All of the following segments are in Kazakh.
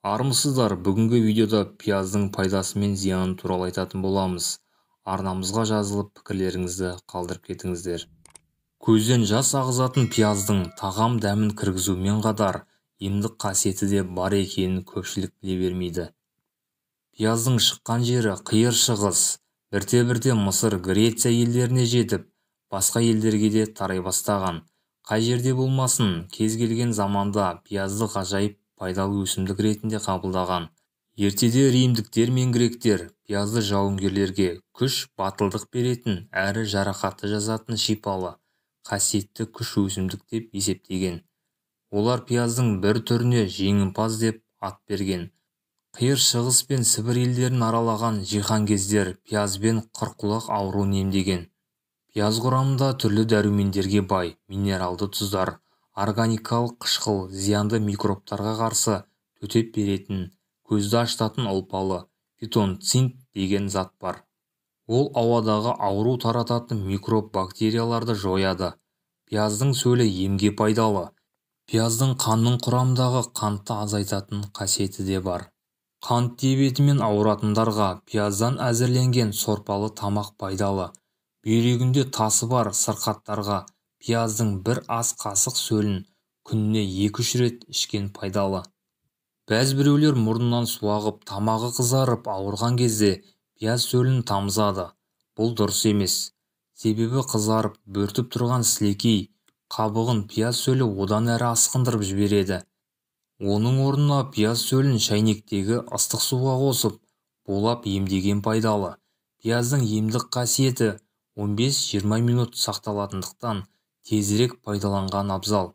Армысыздар, бүгінгі видеода пияздың пайдасы мен зияны туралы айтатын боламыз. Арнамызға жазылып, пікірлеріңізді қалдырып кетіңіздер. Көзден жас ағызатын пияздың тағам дәмін кіргізумен қатар емдік қасиеті де бар екенін көпшілік біле бермейді. Пияздың шыққан жері Қиыр Шығыс, бірте-бірте Мысыр, Греция елдеріне жетіп, басқа елдерге де тарай бастаған. Қай жерде болмасын, кез келген заманда пиязды ғажайып пайдалы өсімдік ретінде қабылдаған. Ертеде римдіктер мен гректер пиязды жауынгерлерге күш, батылдық беретін әрі жарақатты жазатын шипалы, қасиетті күш өсімдік деп есептеген. Олар пияздың бір түріне жеңімпаз деп ат берген. Қиыр Шығыс пен Сібір елдерін аралаған жиһанкездер пиязбен қырқұлақ ауруын емдеген. Пияз құрамында түрлі дәрумендерге бай минералды тұздар, органикалық қышқыл, зиянды микробтарға қарсы төтеп беретін, көзді ашытатын ұлпалы фитонцид деген зат бар. Ол ауадағы ауру тарататын микроб бактерияларды жояды. Пияздың сөлі емге пайдалы. Пияздың қанның құрамындағы қантты азайтатын қасиеті де бар. Қант диабетімен ауыратындарға пияздан әзірленген сорпалы тамақ пайдалы. Бүйрегінде тасы бар сырқаттарға пияздың бір ас қасық сөлін күніне 2-3 рет ішкен пайдалы. Бәз біреулер мұрнынан су ағып, тамағы қызарып ауырған кезде пияз сөлін тамызады. Бұл дұрыс емес. Себебі қызарып, бөртіп тұрған сілекей қабығын пияз сөлі одан әрі асқындырып жібереді. Оның орнына пияз сөлін шәйнектегі ыстық суға қосып, булап емдеген пайдалы. Пияздың емдік қасиеті 15-20 минут сақталатындықтан тезірек пайдаланған абзал.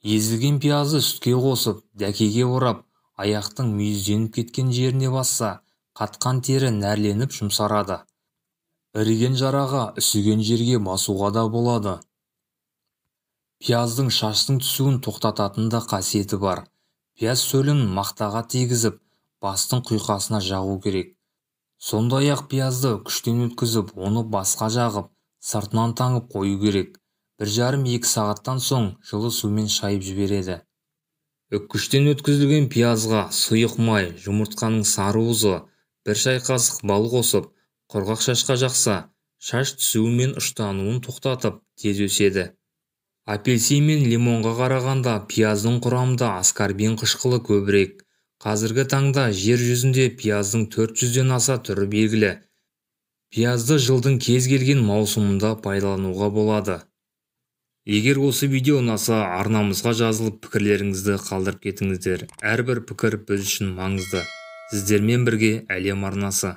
Езілген пиязды сүтке қосып, дәкеге орап, аяқтың мүйізденіп кеткен жеріне басса, қатқан тері нәрленіп жұмсарады. Іріген жараға, үсіген жерге басуға да болады. Пияздың шаштың түсуін тоқтататын да қасиеті бар. Пияз сөлін мақтаға тигізіп, бастың құйқасына жағу керек. Сондай-ақ пиязды күштен өткізіп, оны басқа жағып, сыртынан таңып қою керек. 1,5-2 сағаттан соң жылы сумен шайып жібереді. Үккіштен өткізілген пиязға сұйық май, жұмыртқаның сары уызы, 1 шай қасық бал қосып, құрғақ шашқа жақса, шаш түсуі мен ұштануын тоқтатып, тез өседі. Апельсин мен лимонға қарағанда пияздың құрамында аскорбин қышқылы көбірек. Қазіргі таңда жер жүзінде пияздың 400-ден аса түрі белгілі. Пиязды жылдың кез келген маусымында пайдалануға болады. Егер осы видео ұнаса, арнамызға жазылып, пікірлеріңізді қалдырып кетіңіздер. Әрбір пікір біз үшін маңызды. Сіздермен бірге Әлем арнасы.